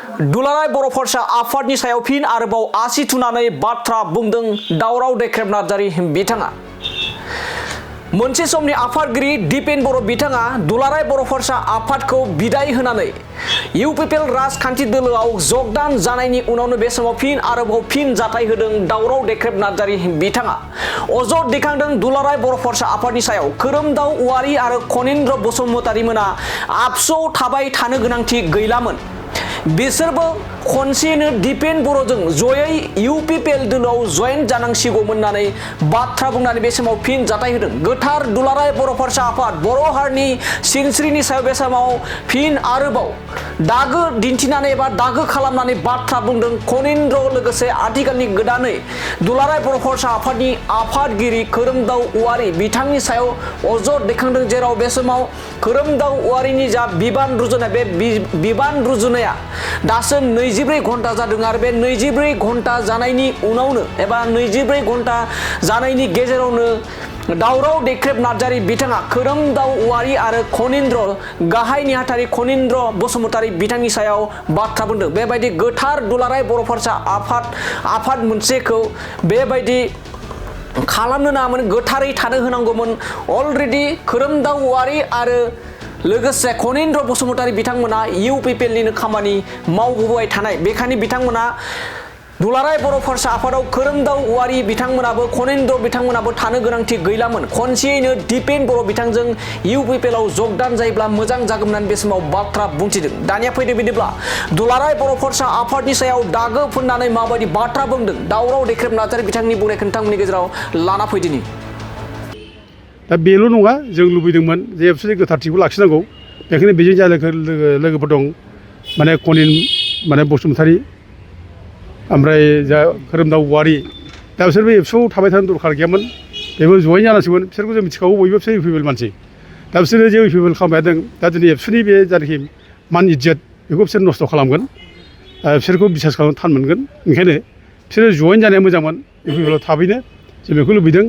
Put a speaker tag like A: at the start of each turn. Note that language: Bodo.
A: दुलाराय बर' फरायसा आफादनि सायाव फिन आरोबाव आसि थुनानै बाथ्रा बुंदों दावराव देख्रेब नार्जारि बिथाङा। मोनसे समनि आफादगिरि दिपेन बर' बिथाङा दुलाराय बर' फरायसा आफादखौ बिदाय होनानै इउपिपिएल राजखान्थि दोलोआव जगदान जानायनि उनावनो बे समाव फिन जाथाय होदों दावराव देख्रेब नार्जारि बिथाङा। अजद दैखांदों दुलाराय बर' फरायसा आफादनि सायाव खोरोमदाव औवारि आरो खनिन्द्र बसुमतारी मोना आबसुआव थाबाय थानो गोनांथि गैलामोन। बिसोरबो खनसेनो दिपेन बर'जों जयै इउपिपिएल दोलोआव जयेन जानांसिगौमोन होननानै बाथ्रा बुंनानै बे समाव फिन जाथाय होदों। गोथार दुलाराय बर' फरायसा आफाद बर' हारिनि सिनस्रिनि सायाव बे समाव फिन आरोबाव दागो दिन्थिनानै एबा दागो खालामनानै बाथ्रा बुंदों खनिन्द्र लोगोसे आथिखालनि गोदानै दुलाराय बर' फरायसा आफादनि आफादगिरि खोरोमदाव औवारि बिथांनि सायाव अजद दैखांदों। जेराव बे समाव खोरोमदाव औवारिनि जा बिबान रुजुनाय बे बिबान रुजुनाया दासो 24 घन्टा जादों आरो बे 24 घन्टा जानायनि उनावनो एबा 24 घन्टा जानायनि गेजेरावनो दावराव देख्रेब नार्जारि बिथाङा खोरोमदाव औवारि आरो खनिन्द्र गाहाय नेहाथारि खनिन्द्र बसुमतारी बिथांनि सायाव बाथ्रा बुंदों। बेबायदि गोथार दुलाराय बर' फरायसा आफाद मोनसेखौ बेबायदि खालामनो नाङामोन, गोथारै थानो होनांगौमोन। अलरेडि खोरोमदाव औवारि आरो लोगोसे खनिन्द्र बसुमतारी बिथांमोना इउपिपिएलनिनो खामानि मावबोबाय थानाय, बेखायनो बिथांमोना दुलाराय बर' फरायसा आफादाव खोरोमदाव औवारि बिथांमोनाबो खनिन्द्र बिथांमोनाबो थानो गोनांथि गैलामोन। खनसेयैनो दिपेन बर' बिथांजों इउपिपिएलआव जगदान जायोब्ला मोजां जागौमोन होननानै बे समाव बाथ्रा बुंथिदों। दानिया फैदो बिदिब्ला दुलाराय बर' फरायसा आफादनि सायाव दागो फोननानै माबायदि बाथ्रा बुंदों दावराव देख्रेब नार्जारि बिथांनि बुंनायखौ नोंथांमोननि गेजेराव लाना फैदिनि।
B: दा बेल' नङा, जों लुबैदोंमोन जे एबसुनि गोथारथिखौ लाखिनांगौ। बेखायनो बेजों जा लोगोफोर दं, माने बसुमतारी ओमफ्राय जा खोरोमदाव औवारि, दा बिसोरबो एबसुआव थाबाय थानो दरखार गैयामोन। बेबो जयेन जानांसिगोन। बिसोरखौ जों मिथिखागौ, बयबो बिसोर इउपिपिएल मानसि। दा बिसोरो जे इउपिपिएल खालामबाय थादों, दा दिनै एबसुनि बे जायनाखि मान इज्जत बेखौ बिसोर नस्थ' खालामगोन। बिसोरखौ बिसास खालामनो थान मोनगोन। ओंखायनो बिसोरो जयेन जानाया मोजांमोन इउपिपिएलआव थाबैनो, जों बेखौ लुबैदों।